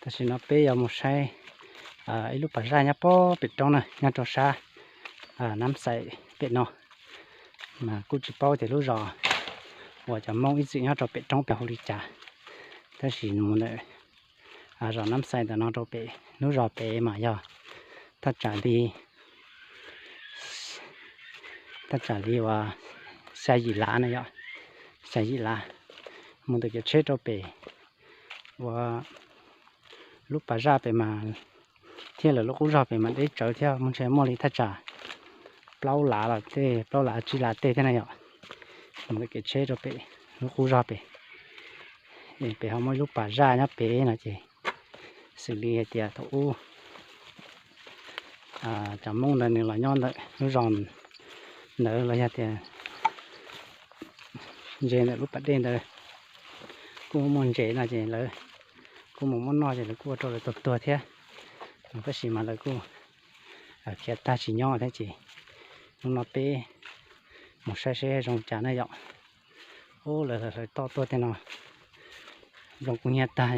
Tam sim no peb yuav mus saib ib lub pas zaj nyob pem roob na, nyob rau sab Nab Xais pem no. Mas kuj tsis paub tias lub zos uas cov Hmoob ib txwm nyob rau pem roob pem hu li cas, tab sis mus ntawm zos Nab Xais ntawm no rau pem lub zos pem mas yog thaj tsam li thaj tsam li uas xya yim lav na yom, xya yim lav. Mus ntawm kev tsheb rau pem uas lub pas zaj pem mas thiab lawv lub qub zog pem mas deb tsawv thiab, muaj ntshe muaj li thaj tsam plaub lav los tej, plaub lav tsib lav tej thiab na yom. Mus ntawm kev tsheb rau pem lub qub zog pem, pem ho muaj ib lub pas zaj nyob pem no ces xws li hais tias thaum ub cov Hmoob ntawd nws los nyob ntawm lub zos ntawd los yog tias ntses ntawm lub pas dej ntawd kuj muaj ntses no ces lawv kuj mus muab noj ces lawv kuj ua rau lawv tuag tuag thiab. Tab sis mas lawv kuj khiav tag tsis nyob thiab ces hnub no peb mus saib seb zoo cas na yom. Ub, lawv hlawv toj tuaj tej no zoo kub hnyiab tag,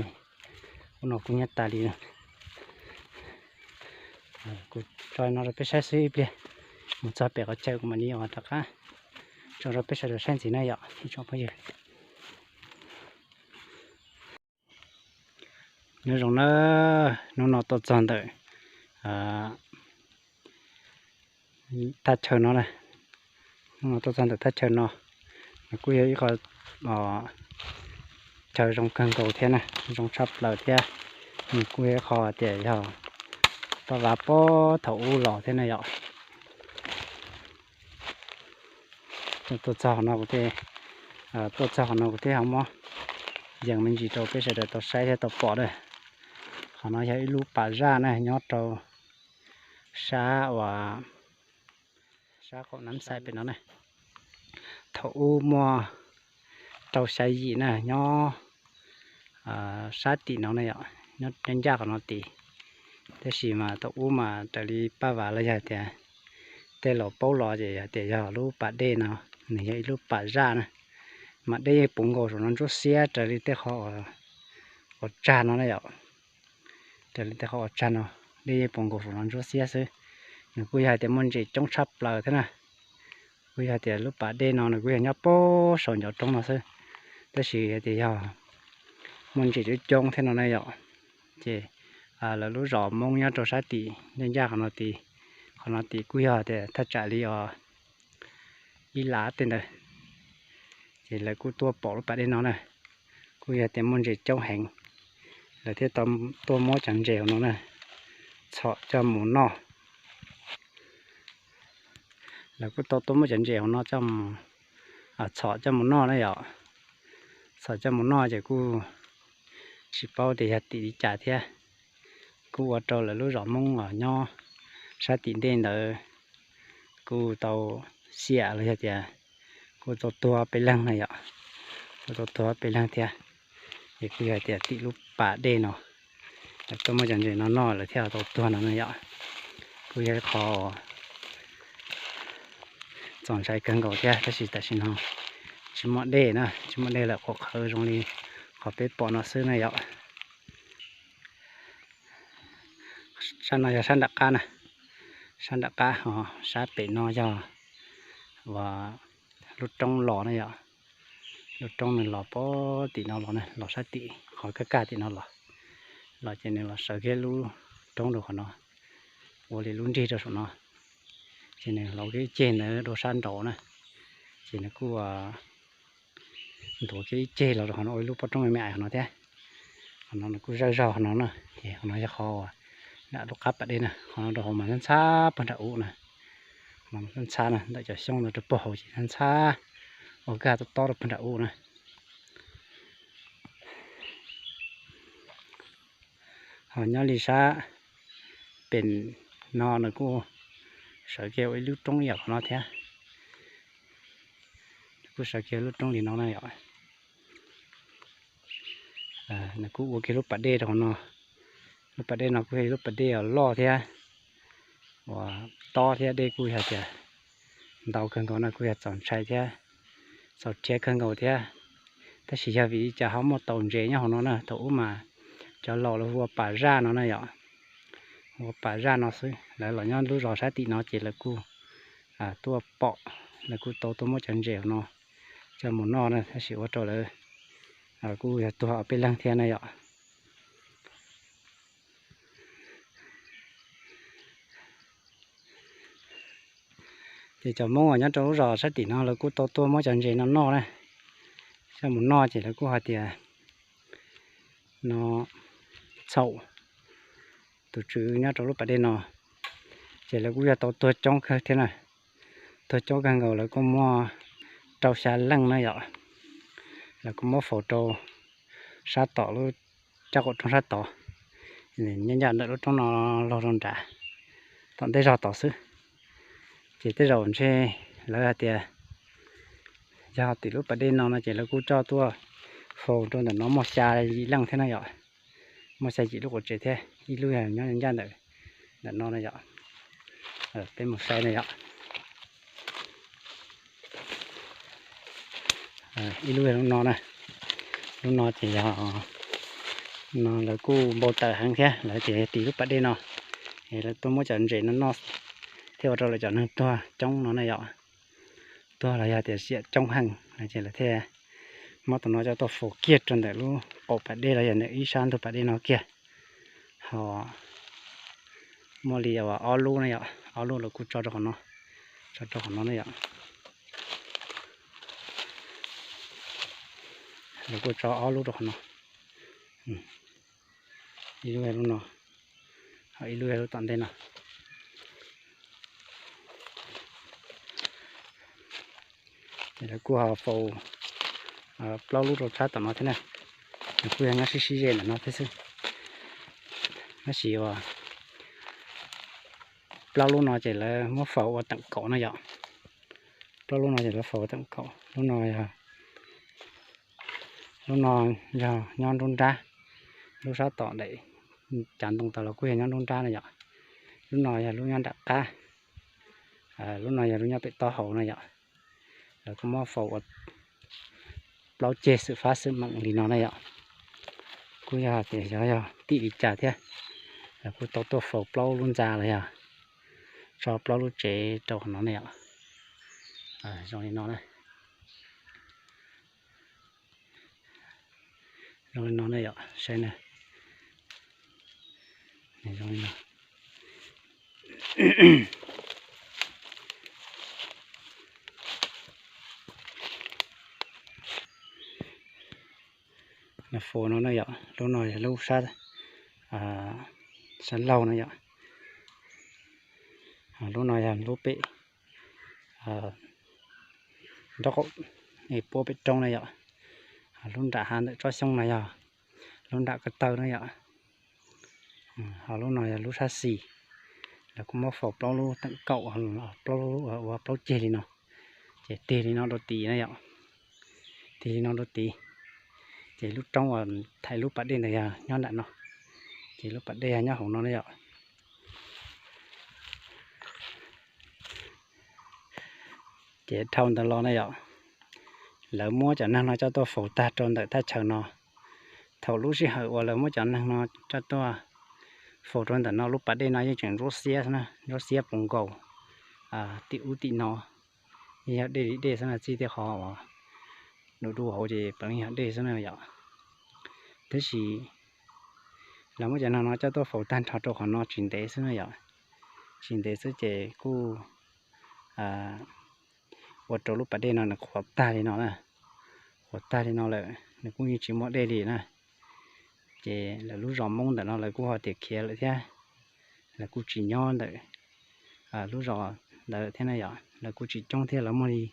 ub no kub hnyiab tas li. Kuv tso no rau peb saib xwb ib pliag, mus txog pem qhov chaw kuv mam li rov qab tso rau peb sawv daws saib ntxiv na yom ib tsoom phooj ywg. Nyob zoo na, hnub no tuaj txog ntawm thaj chaw no, hnub no tuaj txog ntawm thaj chaw no, nws kuj yog ib qho chaw zoo kawg nkaus thiab na, zoo tshaj plaws thiab. Nws kuj yog ib qho tias yog pab vav puag thaum ub los thiab na yom. Tuaj txog no kuv thiaj, tuaj txog qhov no kuv thiaj ho muab yees me ntsis rau peb sawv daws tau saib thiab tau pom na. Qhov no yog ib lub pas zaj na nyob rau sab uas sab qaum Nab Xais pem no na. Thaum ub muaj rau xya yim na nyob sab tim no na yom, nyob ncaj qhov no tid. Tab sis mas thaum ub mas raws li pab vav los yog tias tej laus paub los ces yog tias yog lub pas dej no, nws yog ib lub pas zaj na, mas dej yeej puv nkaus saum no ntsuab xiab raws li tej qhov uas tsag no na yom. Raws li tej qhov uas tsag no, dej yeej puv nkaus saum no ntsuab xiab xwb. Nws kuj yog hais tias muaj ntses coob tshaj plaws thiab na. Kuj yog tias lub pas dej no nws kuj yog nyob puag saum ncov roob no xwb, tab sis hais tias yog muaj ntses coob coob thiab no na yom. Ces lawv lub zos Hmoob nyob rau sab tim ncaj ncaj qhov no tid, qhov no tid kuj yog tias thaj tsam li os ib lav tej ntawd. Ces lawv kuj tuaj pom lub pas dej no na, kuj yog tias muaj ntses coob heev, lawv thiaj tau tuaj muab cov ntses hauv no na, txhom coj mus noj. Lawv kuj tau tuaj muab cov ntses hauv no coj mus, txhom coj mus noj na yom. Txhom coj mus noj ces kuj tsis paub tias yog tim li cas thiab, kuj ua rau lawv lub zos Hmoob uas nyob sab tim ntej ntawd kuj tau xiam los yog tias kuj tau tuag peb leeg na yom, kuj tau tuag peb leeg thiab. Ces kuj yog tias tim lub pas dej no lawv tuaj muab cov ntses no noj lawv thiaj tau tuag no na yom. Kuj yog ib qho txaus ntshai kawg nkaus thiab, tab sis tam sim no tsis muaj dej na, tsis muaj dej lawm, qhuav qhawv zoo li qhov peb pom no xwb na yom. Sab no yog sab nram qab na, sab nram qab ho sab pem no yog uas lub roob los na yom. Lub roob nws los puag tim no los na, los sab tim qhov kaj kaj tim no los, los ces nws los sawv kiag lub roob rau qhov no, ua li lub nrig rau saum no, ces nws los kiag ib ceg ntawd rau sab nraud na, ces nws kuj ntuav kiag ib ceg los rau qhov no ua ib lub pob roob me me ais qhov no thiab. Qhov no nws kuj zawj zog qhov no na, ces qhov no yog qhov uas nram lub qab pas dej na, qhov no rau hauv mas ntxhab ntxhab puag nram ub na, qhov no ntxhab ntxhab na, ntawm cov xyoob ntawd rau puag hauv ces ntxhab ntxhab ua kag tob tob rau puag nram ub na. Ho nyob li sab pem no nws kuj sawv kiag ua ib lub roob yam qhov no thiab, kuj sawv kiag lub roob li no na yom. Nws kuj ua kiag lub pas dej rau qhov no, lub pas dej no kuj yog ib lub pas dej uas loj thiab uas tob thiab dej kuj yog tias ntau kawg nkaus no, kuj yog txaus ntshai thiab txaus rhiab kawg nkaus thiab. Tab sis yog vim li cas ho muaj taus ntses nyob hauv no na, thaum ub mas cov laus lawv hu ua pas zaj no na yom. Hu ua pas zaj no xwb, lawv los nyob lub zos sab tim no ces lawv kuj tuaj pom, lawv kuj tau tuaj muab cov ntses no coj mus noj na, tab sis ua rau lawv kuj yog tuag ob peb leeg thiab na yom. Ces cov Hmoob uas nyob rau lub zos sab tim no lawv kuj tau tuaj muab cov ntses no noj na, coj mus noj ces lawv kuj hais tias no txhaum tus tswv nyob rau lub pas dej no, ces lawv kuj yog tau tuag coob kawg thiab na. Tuag coob kawg nkaus, lawv kuj muaj rau xya leej na yom. Lawv kuj muab faus rau sab tom lub caj qaum roob sab tod, nyob ncaj ntawm lub roob no los rau nrad, tom ntej zog tod xwb. Ces tej zaum ntshe lawv hais tias yog tim lub pas dej no no ces lawv kuj coj tuaj faus rau ntawm no muaj xya yim leej thiab na yom. Muaj xya yim lub quav tsev thiab, ib lub yog nyob ncaj ntawm ntawm no na yom. Peb mus saib na yom. Ib lub yog lub no na. Lub no ces yog no lawv kuj npau taws heev thiab, lawv tias yog tim lub pas dej no es lawv tuaj muab cov ntses no noj thiaj ua rau lawv cov neeg tuag coob no na yom. Tuag los yog tias xiam coob heev no ces lawv thiaj muab tus no coj tuaj faus kiag rau ntawm lub qaum pas dej los yog ntawm ib sab ntug pas dej no kiag. Ho muaj li ob lub na yom, ob lub lawv kuj tso rau qhov no, tso rau qhov no na yom. Lawv kuj tso ob lub rau qhov no, ib lub yog lub no, ho ib lub yog lub tom ntej no. Ces lawv kuj ho faus plaub lub rau sab tom no thiab na. Nws kuj yog nyob sib sib ze ntawm no thiab xwb. Tab sis uas plaub lub no ces lawv muab faus ua teem kaum na yom. Plaub lub no ces lawv faus ua teem kaum. Lub no yog, lub no yog nyob nruab nrab, lub sab tom ntawm cav ntoo tod los kuj yog nyob nruab nrab na yom. Lub no yog lub nyob nram qab, lub no yog lub nyob pem taub hau na yom. Lawv kuj muab faus ua plaub ceg xwm fab xwm meem li no na yom. Kuj yog tias xyov yog tim li cas thiab, lawv kuj tau tuaj faus plaub lub ntxa los yog tso plaub lub tsev rau qhov no na yom. Zoo li no na. Zoo li no na yom, saib na. Zoo li no. Faus no na yom, lub no yog lub sab, sab laug na yom. Lub no yog lub pem nraub qaum es puab pem roob na yom. Lub nram hav ntawm tsob xyoob no yog lub nram ko taw na yom. Ho lub no yog lub sab xis, lawv kuj muab faus plaub lub teem kaum, plaub lub ua plaub ceg li no, ces tig li no rau tid na yom. Tig li no rau tid, ces lub roob uas thaiv lub pas dej ntawd yog nyob nram no, ces lub pas dej yog nyob hauv no na yom. Ces dhau ntawd los na yom, lawv muab cov neeg no coj tuaj faus tag rau ntawm thaj chaw no. Thaum lub sij hawm uas lawv muab cov neeg no coj tuaj faus rau ntawm no, lub pas dej no yeej tseem ntsuab xiab, ntsuab xiab puv nkaus tim ub tim no. Yeej yog dej li dej xwb na, txij tej qhov uas du du hauv ces puav leej yog dej xwb na yom. Tab sis lawv muab cov neeg no coj tuaj faus tag nrho rau qhov no tsis ntev xwb na yom. Tsis ntev xwb ces kuj ua rau lub pas dej no nws qhuav tag li no na. Qhuav tag li no lawm, nws kuj yeej tsis muaj dej li na. Ces lawv lub zos Hmoob ntawm no lawv kuj ho tias khiav lawm thiab, lawv kuj tsis nyob ntawm lub zos ntawd thiab na yom. Lawv kuj tsis coob thiab, lawv muaj li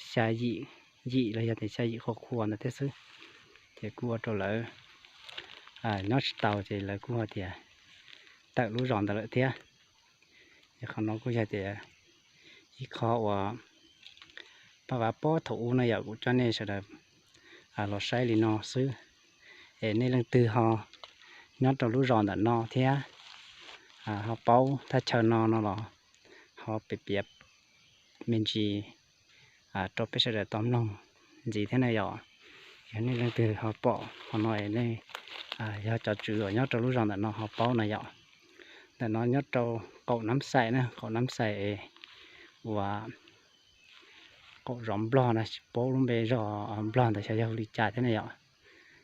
xya yim, yim los yog tias xya yim qhua qhua ntawd thiab xwb. Ces kuj ua rau lawv nyob tsis tau ces lawv kuj ho tias tawm lub zos ntawd lawm thiab. Ces qhov no kuj yog tias ib qho uas paj vav pob thaum ub na yom, kuv coj nej sawv daws los saib li no xwb. Es nej leej twg ho nyob rau lub zos ntawm no thiab ho paub thaj chaw no no los ho piav piav me ntsis rau peb sawv daws tau mloog ntxiv thiab na yom. Yog nej leej twg ho pom qhov no es nej yog cov tswv uas nyob rau lub zos ntawm no ho paub na yom. Ntawm no nyob rau qaum Nab Xais na, qaum Nab Xais es uas qaum zov Nplog na, tsis paub lub npe zos Nplog ntawd xyov yog hu li cas thiab na yom.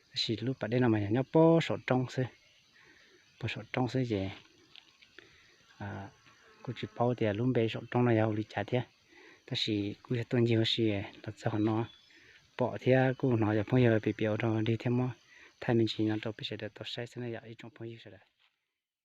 Tab sis lub pas dej no mas yog nyob puag saum roob xwb, puag saum roob xwb ces kuj tsis paub tias lub npe saum roob no yog hu li cas thiab. Tab sis kuj yog tuaj ncig ua si los txog qhov no pom thiab kuj hnov cov phooj ywg piav piav ua rau dig thiab muab thaij me ntsis no rau peb sawv daws tau saib xwb na yom ib tsoom phooj ywg sawv daws.